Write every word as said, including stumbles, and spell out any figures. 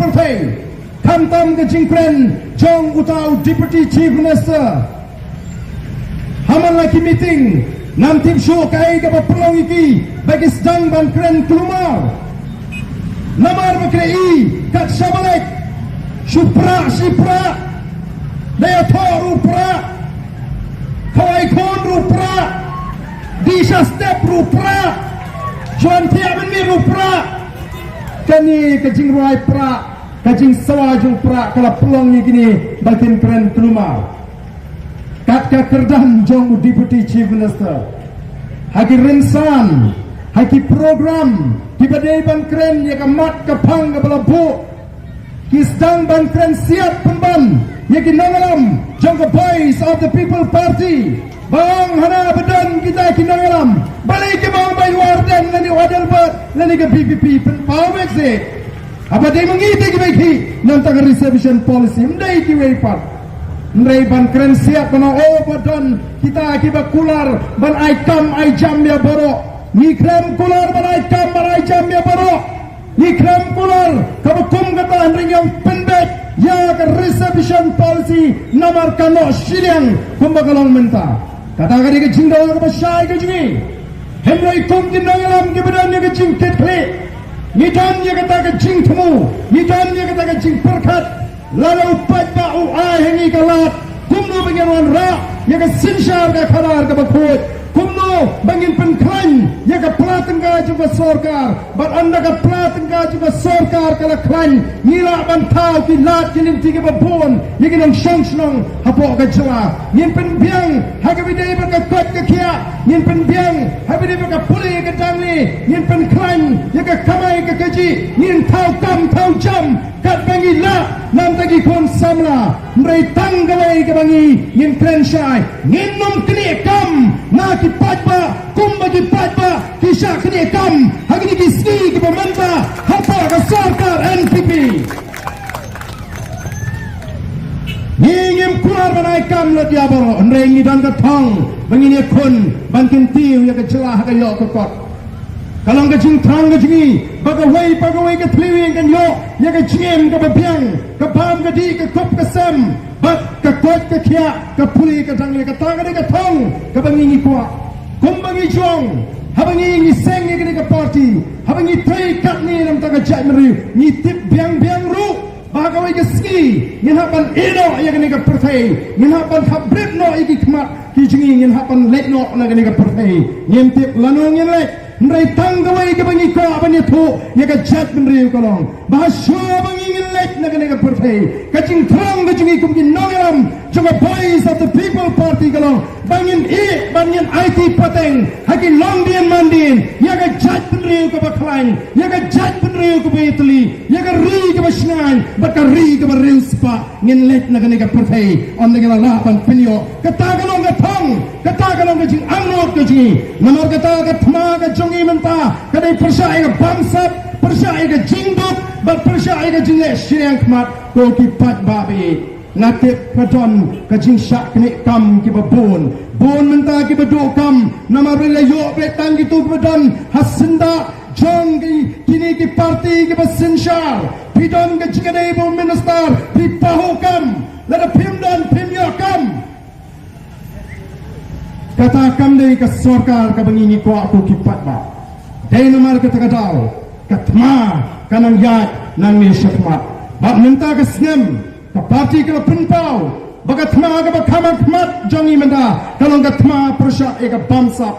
pyrthei. Khamtam ka jingkren jong uta u Deputy Chief Minister ha man la ki meeting, ngam tip shuh kaei kaba pynlong ïa ki ba ki sdang ban kren kulmar. Namar ba ki la i kat shaba leit, shu prah shi prah, da ïathoh ruh prah, khawai khun ruh prah, dih sha step ruh prah, shu wan thiah mynmiet ruh prah. Kane ka jingrwai prah, ka jingsawa jong prah ka la pynlong ïa kine ba kin kren kulmar. Kat ka kyrdan jong u Deputy Chief Minister, ha ki rynsan, ha ki program kiba dei ban kren ïa ka mat ka phang kaba la buh, ki sdang ban kren siat pynban ïa ki nongïalam jong ka Voice of the People Party. Ba ong hana ba don kita ki nongïalam, balei kiba ong ba u Ardent lane u Adelbert lane ka V P P, pynpaw beit seh. Haba dei ma ngi te kiba ïeit na ka reservation policy, ym dei kiwei pat. Hynrei ban kren siat ban ong, oh, ba don kita kiba kular ban ai kam ai jam ïa baroh. Ngi khlem kular ban ai kam ban ai jam ïa baroh. Ngi khlem kular kaba kum kata, hynrei ngi ong pynbeit ïa ka reservation policy namar ka noh shiliang kumba ka long mynta. Kata ka dei ka jingdawa kaba shai ka jong ngi. Hynrei kum ki nongïalam kiba don ïa ka jingkitkhlieh, ngi don ïa kata ka jingthmu, ngi don ïa kata ka jingpyrkhat. Lada u paidbah u ai ha ngi ka lad, kumno ba ngin wanrah ïa ka synshar ka khadar kaba khuid? Kumno ba ngin pynkhlaiñ ïa ka pla tyngka jong ka sorkar? Bad ynda ka pla tyngka jong ka sorkar ka la khlaiñ, ngi lah ban thaw ki lad ki lynti kiba bun ïa ki nongshong shnong hapoh ka jylla. Ngin pynbiang ha kaba ïadei bad ka koit ka khiah, ngin pynbiang ha kaba ïadei bad ka pule ka dangle, ngin pynkhlaiñ ïa ka kamai ka kajih, ngin thaw kam thaw jam katba ngi lah na ka bynta ki khun samla. Hynrei tang kawei kaba ngi ngin kren shai, ngin ym knieh kam na ki paidbah kumba ki paidbah ki shah knieh kam ha kine ki sngi kiba mynta hapoh ka sorkar N P P. Ngi ngim kular ban ai kam lut ïa baroh, hynrei ngi don ka thong ba ngin ïakhun ban kyntiew ïa ka jylla ha ka ïoh ka kot. Ka long ka jingthrang ka jong ngi ba kawei pa kawei ka thliew ïing kan ïoh ïa ka jingim kaba biang, ka bam ka dih, ka kup ka sem, bad ka koit ka khiah, ka pule ka dangle. Kata ka dei ka thong kaba ngi ngi kwah. Kumba ngi ju ong, haba ngi ngi seng ïa kane ka party, haba ngi trei katne na ka bynta ka jaitbynriew, ngi tip biang biang ruh ba ha kawei ka sngi ngin hap ban ïehnoh ïa kane ka pyrthei, ngin hap ban hap bret noh ïa ki khmat ki jong ngi, ngin hap ban leit noh na kane ka pyrthei. Ngim tip lano ngin leit, hynrei tang kawei kaba ngi kwah ban ïathuh ïa ka jaitbynriew ka long ba shuwa ba ngi ngin leit na kane ka pyrthei, ka jingthrang ka jong ngi kum ki nongïalam jong ka Voice of the People Party ka long ba ngin ïeh, ba ngin aiti pateng ha ki longdien mandien ïa ka jaitbynriew kaba khlaiñ, ïa ka jaitbynriew kaba ïatylli, ïa ka ri kaba shngaiñ bad ka ri kaba riewspah. Ngin leit na kane ka pyrthei ynda ngi la lah ban pynïoh. Kata ka long ka thong, kata ka long ka jingangnud ka jong ngi. Namar kata ka thma ka jong ngi mynta ka dei pyrshah ïa ka bamsap, pyrshah ïa ka jingduk bad pyrshah ïa ka jingleh shiliang khmat. Ko ki paidbah ba ïeit, nga tip ka don ka jingshah knieh kam kiba bun. Bun mynta kiba duh kam namar ba la ïoh beit tang kito kiba don ha syndah jong ki, kine ki party kiba synshar. Phi don ka jingïadei bad u minister, phi pahuh kam. Lada phim don, phim ïoh kam. Kata kam dei ka sorkar kaba ngi ngi kwah, ko ki paidbah. Dei namar kata ka daw ka thma ka nang ïaid nangne shakhmat. Bad mynta ka snem ka party ka la pynpaw ba ka thma kaba kham ha khmat jong ngi mynta ka long ka thma pyrshah ïa ka bamsap.